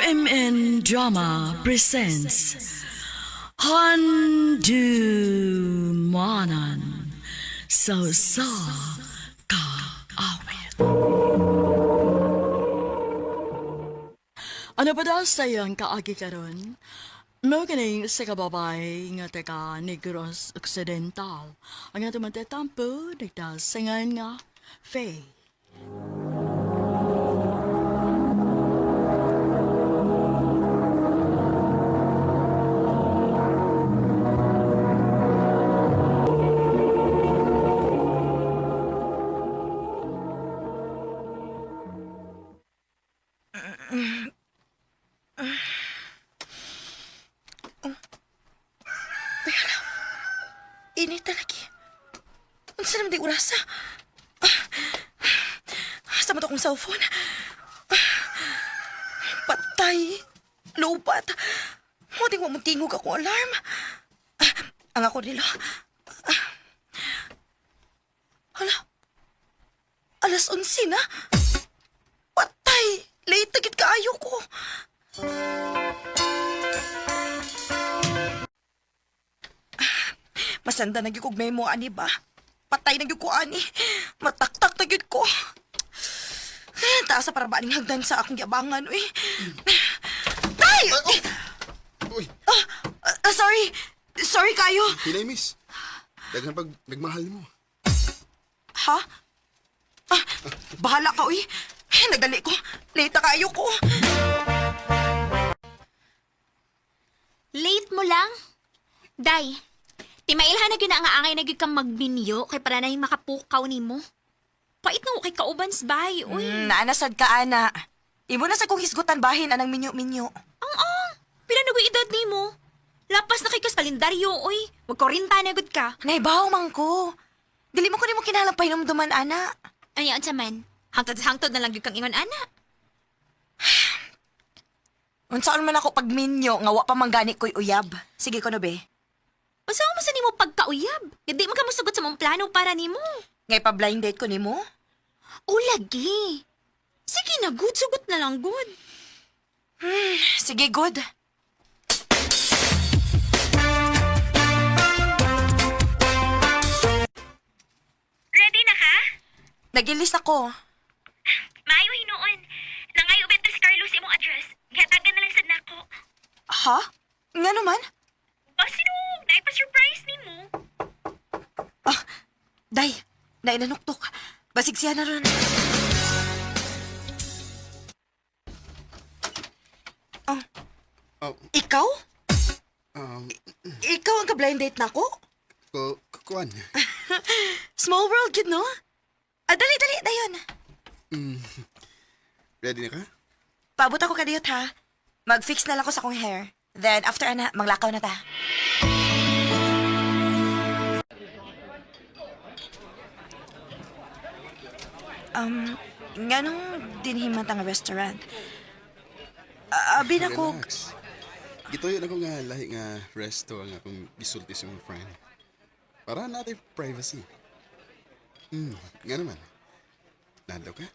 MN Drama presents Handumanan sa sa kaawit. Ano pa daw sa iyang kaagi karon? Mao kining sa kababay nga taga Negros Occidental. Ang ato man tatampo nagdasingan nga Faye. Uy, hala. Init talaga. Unsa naman di orasa? Asa man to akong cellphone? Patay. Lupat. Mo di mo tingog akong alarm. Ang ako nila. Hala. Alas 11 na. Patay. Late na gid kaayo ko. Masanda na gyud kog memo ani ba? Patay na gyud ko ani. Mataktak na gyud ko. Taas sa para ba aning hagdan sa akong giabangan uy. Tay! Uy, Ah, sorry. Sorry kayo. hinay miss. Daghan pag nagmahal mo. Ha? Ah, bahala ka uy. Nagdali ko. Late na kayo ko. Late mo lang? Day, timailhan na gyud na ang angay na gyud kang magbinyo kay para na yung makapukaw nimo. Pait na ko kay kaubans bay, uy. Naanasad ka ana. Imo na sa kong hisgutan bahin anang minyo-minyo. Ang ang, pila na ko'y edad nimo? Lapas na kay kas kalendaryo, uy. Magkorinta na gud ka. Naibaw man ko. Dili mo ko nimo kinahanglan pahinumduman ana. Ay, unsa man? Hangtod-hangtod na lang gyud kang ingon ana. Unsaon man ako pagminyo nga wa pa man gani ko'y uyab. Sige ko no be. Unsa mo sa nimo pagkauyab? Nga di man ka mosugot sa mong plano para nimo. Ngay pa blind date ko nimo? O lagi. Sige na, good. Sugot na lang, good. Sige, good. Ready na ka? Nagilis ako. Maayo hinuon. Nangayo Bentos Carlos imong address. Gihatagan na lang sad nako. Ha? Nga naman? Basino, naipa-surprise nimo. Ah, day, nainanuktok. Basig siya na ron. Oh, Oh, ikaw? um, Ikaw ang ka-blind date nako? ko, kuan. Small world, kid, no? Ah, dali, dali, dayon. Ready na ka? Paabot ako kadiyot, ha? Mag-fix na lang ko sa akong hair. Then, after ana, maglakaw na ta. Nganong dinhiman ang restaurant? Abi na ko, Relax. Gituyo na ko nga lahi nga resto ang akong gisulti sa mga friend. Para natin privacy. Nga naman. Nandao ka?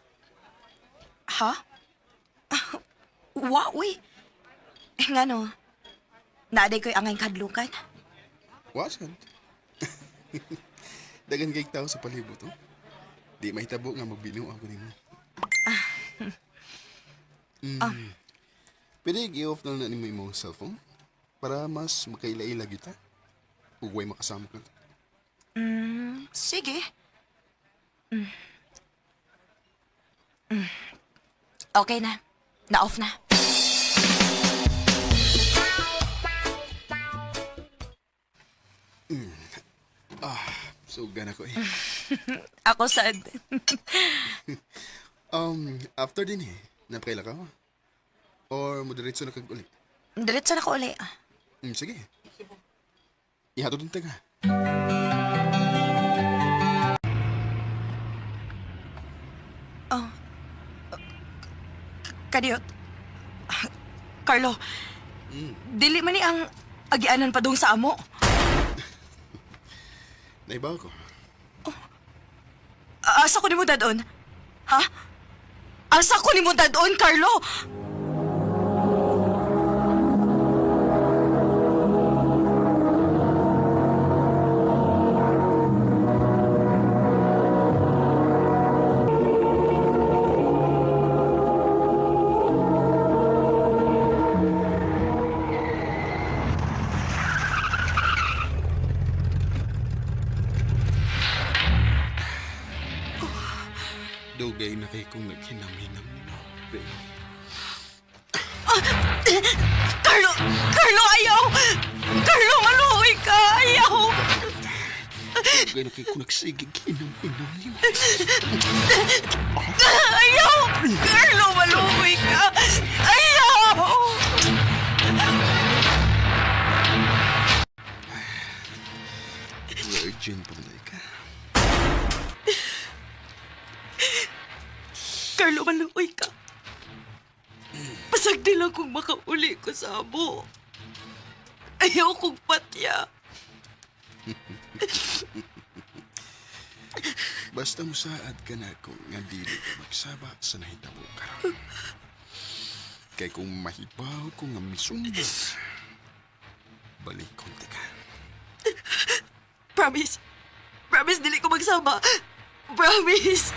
Ha? Ah, wa, uy. Eh, ngano? Naaday ko'y angay kadlukan. Wa sad. Dagan kay tao sa palibot, oh. Di mahitabo nga magbino ako nimo. Mm. Pwede i-off na lang na nimo imong cellphone para mas makaila-ila gyud ta. Ug way makasama ka. Sige. Mm. Mm. Okay na. Na-off na. So, gana ko eh. Ako sad. After din eh, napakaila ka ba? Or moderatso na kag uli? Diretso na ko uli. Sige. Ihatod din taga. Kadiyot. Carlo, dili man ni ang agianan pa dong sa amo. Naibaw ko. Asa ko nimo dadon? Ha? Asa ko nimo dadon, Carlo? Carlo! Carlo, ayaw! Carlo, maluoy ka! Ayaw! Dugay na kay ko nagsigig inom-inom nimo. Ayaw! Carlo, maluoy ka! Ayaw! Virgin pa man ka. Carlo, maluoy ka. Pasag din lang kung makauli ko sa amo. Ayaw kong patya. Basta musaad ka na ko nga dili ka magsaba sa nahitabo karon. Kay kung mahibaw ko nga misumbong, balik konti ka. Promise. Promise, dili ko magsama. Promise.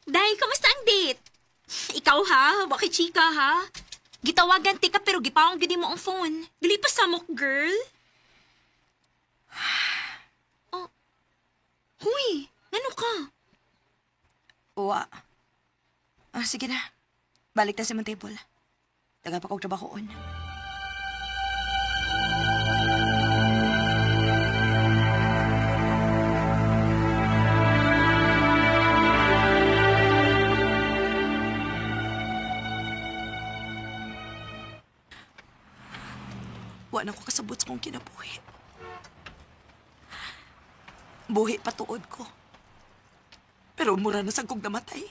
Day, kamusta ang date? Ikaw ha, waki chika ha. Gitawagan ti ka pero gipawang gid mo ang phone. Dili pa samok, girl. Oh. Huy, ngano ka? Uwa. Ah, sige na. Balik ta sa imong table. Taga pa kog trabahoon. Wa na ko kasabot sa kong kinabuhi. Buhi patuod ko. Pero mura na sa kong namatay.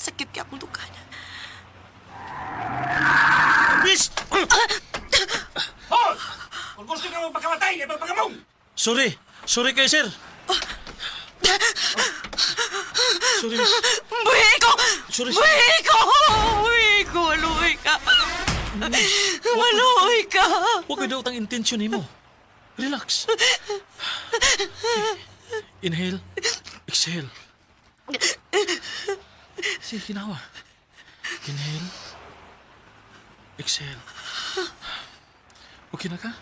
Sakit kaya akong dukan. Miss! Hoy! Kung gusto nyo magpakamatay, eh, magpakamong! Sorry. Sorry kay sir. Sorry, miss. Buhi ko! Sorry, sir. Buhi ko! Buhi ko! Maluoy ka! Maluoy ka! Huwag ko daw ang intensyon nimo. Relax. Inhale. Exhale. Sige, ginawa. Inhale. Exhale. Okay na ka?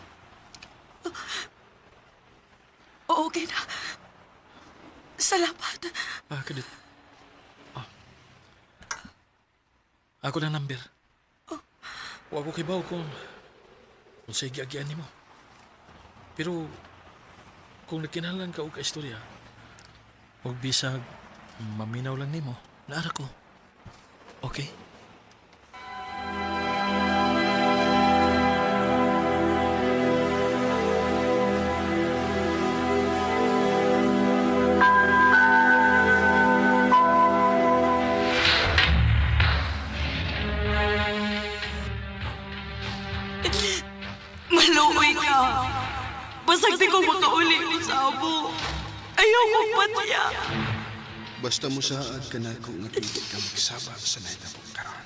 Okay na. Salamat. Ah, kadit. Ah. Ako na number. Wa ko kibaw kung unsay giagian nimo. Pero kung nagkinahanglan ka og kaistorya, og bisag maminaw lang nimo, naara ko. Okay? Maluoy ka. Basag di ko makauli ko sa amo. Ayaw ko patya. Basta musaad ka na ko nga dili ka magsaba sa nahitabo karon.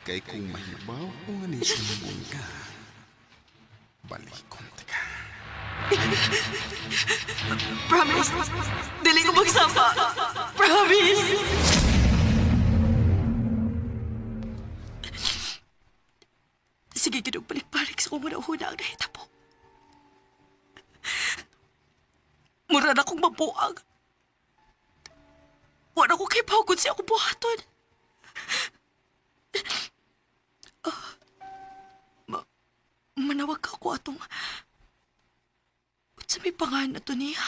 Kay kung mahibaw ko nga nisumbong ka, balik konti ka. Promise. Dili ko magsama. Promise. Sige, ginong balik-balik sa kumuna-huna ang nahitabo. Mura na akong mabuang. Wala ko kay pagod siya akong buhaton. Ah, manawag ka ko atong... Sa may pangalan na to niya.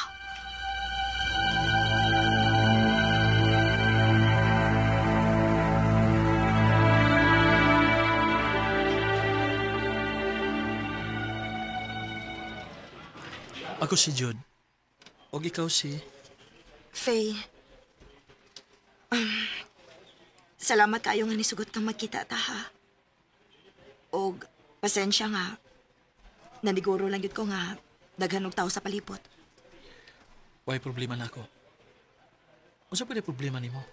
Ako si Jude. Og ikaw si Faye. Salamat kayo nga nisugot kang magkita ta ha. Og pasensya nga. Naniguro lang yun ko nga daghan og tao sa palibot. Way problema na ako. Unsa pwede problema nimo?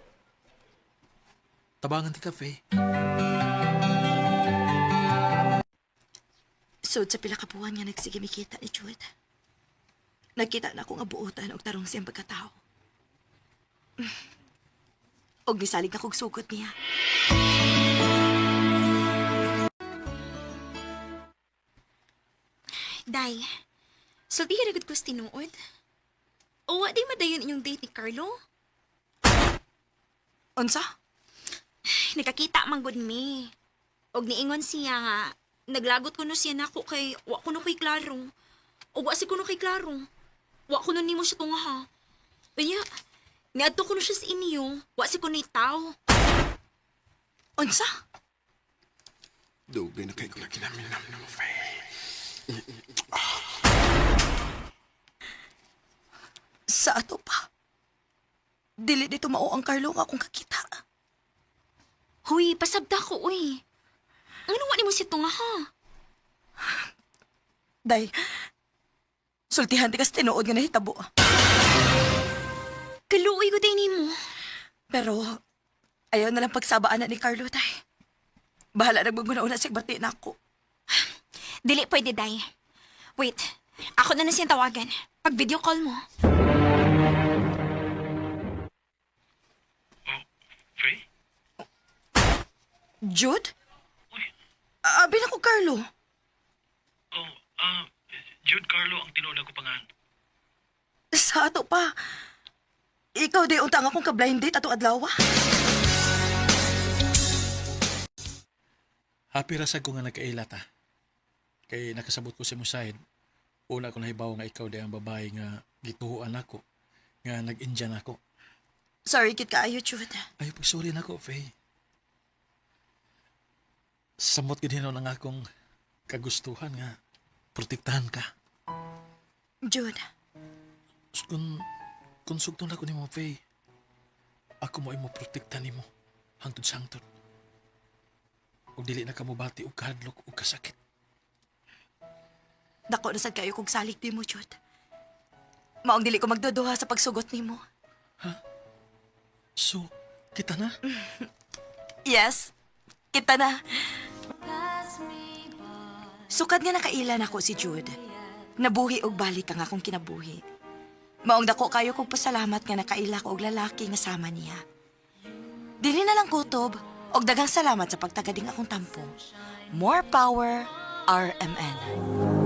Tabangan ti kafe. Sud sa pila ka buwan nga nagsige mikita ni Jude. Nagkita na ako nga buotan og tarong siyang pagkatao. Og nisalig na kog sugot niya. Day, sultihan agad ko sa tinuod. O wa di madayon inyong date ni Carlo? Unsa? Nakakita man gud mi. Og niingon siya nga naglagot kuno siya nako kay wa kuno kay klaro. Og wa si kuno kay klaro. Wa kuno nimo siya tunga ha. Unya, niadto kuno siya sa inyo. Wa si kuno tawo. Unsa? Dugay na kay ko lagi namin na mo, Faye. Sa ato pa. Dili dito mao ang Carlo nga akong kakita. Huy, pasabta ko uy. Ano wa nimo siya tunga ha? Day, sultihan di kas tinuod nga nahitabo. Kaluoy ko day nimo. Pero, ayaw na lang pagsabaan na ni Carlo, tay. Bahala nagmagmuna-una siya bati na ako. Dili pwede day. Wait, ako na na siyang tawagan. Pag video call mo. Oh, Faye? Jude? Abi na ko, Carlo. Oh, Jude Carlo ang tinuod ko pangalan. Sa ato pa. Ikaw di unta nga akong ka-blind date atong adlaw. Happy ra sad ko nga nagkaila ta. Kay nakasabot ko sa imong side. Una ko nahibaw nga ikaw di ang babae nga gituhuan ako, nga nag-Indian ako. Sorry, kit kaayo, Jude. Ay, pag-sorry na ako, Faye. Samot gid hinuon ang akong kagustuhan nga protektahan ka. Jude, Kung sugton ako nimo, Faye, ako mo ay mo protekta nimo hangtod sa hangtod. Ug dili na ka mobati og kahadlok og kasakit. dako na sad kayo kog salig di mo, Jude. Maong dili ko magduduha sa pagsugot nimo. So, kita na? Yes, kita na. Sukad nga nakailan ako si Jude. Nabuhi og balik ang akong kinabuhi. Maong dako kayo kog pasalamat nga nakaila ko og lalaki nga sama niya. Dili na lang kutob og daghang salamat sa pagtagading akong tampo. More power, RMN.